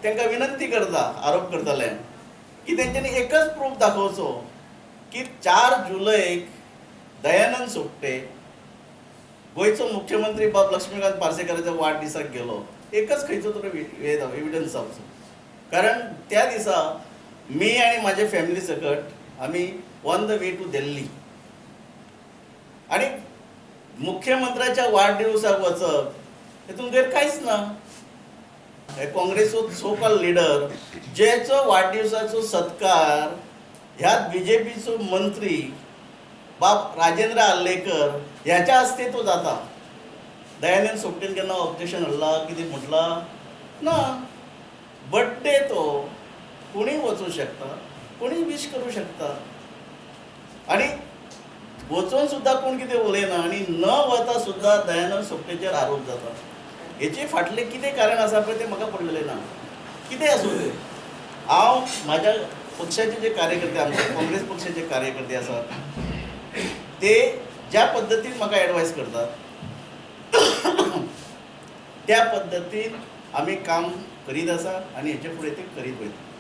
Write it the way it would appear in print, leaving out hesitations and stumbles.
तांकां विनंती करता, आरोप करतले की तेंच्यांनी एकच प्रूफ दाखोवचो की 4 जुलयक दयानंद सोपटे गोंयचो मुख्यमंत्री बाब लक्ष्मीकांत पार्सेकाराच्या वाडदिसाक गेलो. एकच खंयचो तरी एविडन्स जावचो, कारण त्या दिसा मी आनी माझे फॅमिली सकट आमी on the way to Delhi आणि मुख्यमंत्र्याच्या वाढदिवसाक वचप हेतून गैर कांयच ना. हे काँग्रेसचो सो कॉल्ड लिडर जेचो वाढदिवसाचो सत्कार ह्या बीजेपीचो मंत्री बाब राजेंद्र आर्लेकर ह्याच्या हस्ते तो जाता, दयानंद सोपटेन केन्ना ऑब्जेक्शन हाडला, कितें म्हटलां ना. बड्डे तो कोणीय वचूं शकता, कोणीय वीश करूं शकता आणि वचून सुद्दां कोण कितें उलयना आनी न वता सुद्दां दयानंद सोपटेचेर आरोप जाता. हेचे फाटलें कितें कारण आसा पळय तें म्हाका पडलेलें ना. कितें आसूं तें, हांव म्हाज्या पक्षाचे जे कार्यकर्ते, आमचे काँग्रेस पक्षाचे कार्यकर्ते आसात, ते ज्या पद्दतीन म्हाका एडवायस करतात त्या पद्दतीन आमी काम करीत आसा आनी हेचे फुडें ते करीत वयता.